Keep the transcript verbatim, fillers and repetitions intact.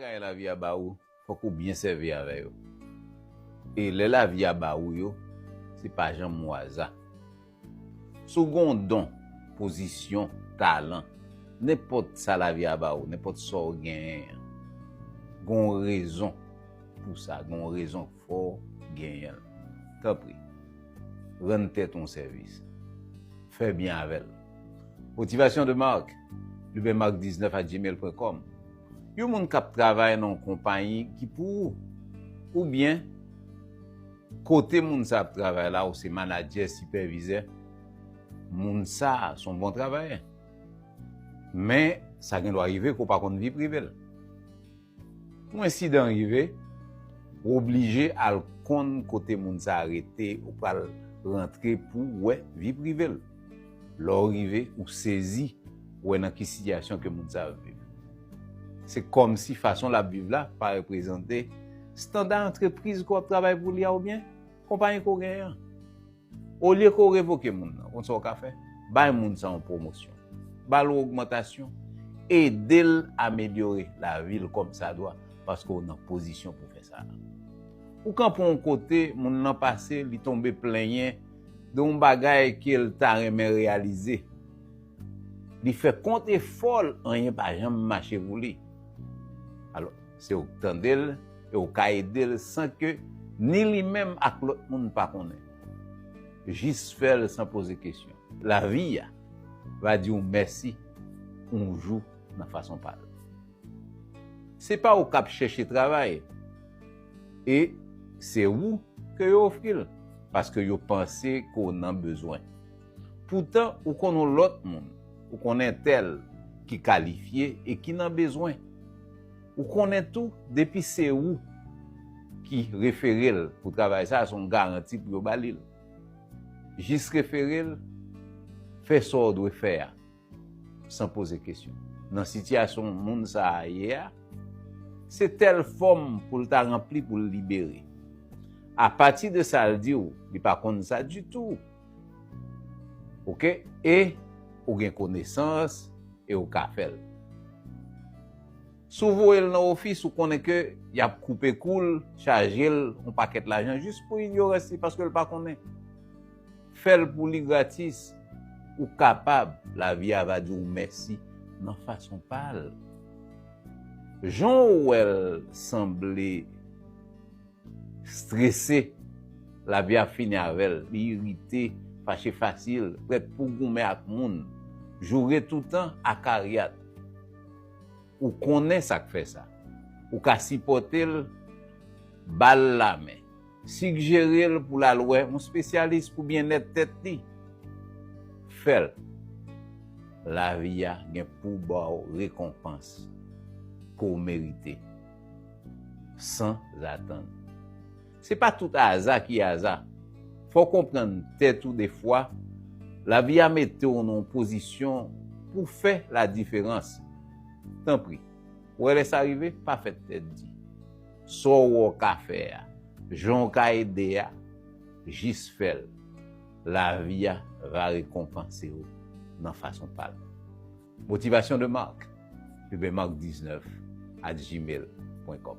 Bagay lavi a ba ou, fòk ou byen sèvi avè yo. E lè lavi a ba ou yo, se pa janm o aza. Si w gen yon don, pozisyon, talan, nenpòt sa lavi a ba ou, nenpòt sa w genyen an, gen yon rezon pou sa, gen yon rezon k fè w genyen l. Tanpri, rann tèt ou yon sèvis. Fè byen avè l. Motivation de Marc, Lubin Marc dix-neuf à gmail point com. Yon moun k ap travay nan yon konpayi ki pou ou, oubyen kote moun sa ap travay la, ou se manadjè, sipèvizè, moun sa a se yon bon travayè. Men, sa gen dwa rive ke w pa konn vi prive l. Pou ensidan rive, ou oblije al konn kote moun sa a rete, ou pral rantre pou w wè vi prive l. Lè w rive, ou sezi, ou wè nan ki sitiyasyon ke moun sa a ap viv. Se kòmsi fason l ap viv la pa reprezante estanda antrepriz ke w ap travay pou li a oubyen konpayi ke w genyen an. Olye ke w revoke moun nan, konn sa w ka fè? Bay moun sa yon pwomosyon. Ba l yon ogmantasyon. Ede l amelyore lavi l kòmsadwa, paske w nan pozisyon pou fè sa. Ou kanpe yon kote, moun nan pase, li tonbe plenyen de yon bagay ke l ta renmen reyalize. Li fè kont efò l, anyen pa janm mache pou li. Alò, se ou k tande l e ou ka ede l san ke ni li menm ak lòt moun pa konnen. Jis fè l san poze kesyon. Lavi a va di w mèsi yon jou nan fason pa l. Se pa ou k ap chèche travay, e se ou ke yo ofri l, paske yo panse ke w nan bezwen. Poutan, ou konn yon lòt moun, ou konn entèl ki kalifye e ki nan bezwen. Ou konnen tou, depi se ou ki refere l pou travay sa, se yon garanti pou yo ba li l. Jis refere l, fè sa w dwe fè a, san poze kesyon. Nan sitiyasyon moun sa a ye a, se tèl fòm pou l ta ranpli pou l libere. Apati de sa l di w, li pa konn sa ditou. Oke? E ou gen konesans e ou ka fè l. Si w voye l nan ofis, ou konnen ke y ap koupe kou l, chaje l yon pakèt lajan jis pou inyorans li, paske l pa konnen. Fè l pou li gratis. Ou kapab, lavi a va di w mèsi nan fason pa l. Jan w wè l sanble strese, lavi ap fini avè l, li irite, fache fasil, prèt pou goumen ak moun, joure toutan, akaryat. Ou konnen sa k fè sa. Ou ka sipòte l, ba l lamen, sigjere l pou l al wè yon espesyalis pou byennèt tèt li. Fè l. Lavi a gen pou ba w rekonpans ke w merite, san atann. Se pa tout aza ki aza. Fò w konprann tèt ou defwa, lavi a mete w nan yon pozisyon pou w fè ladiferans. Tanpri, wè lè sa rive, pa fè tèt di. Sa w wè w ka fè a, jan w ka ede a, jis fè l. Lavi a va rekonpanse w nan fason pa l. Motivation de Marc, Lubin Marc dix-neuf à gmail point com.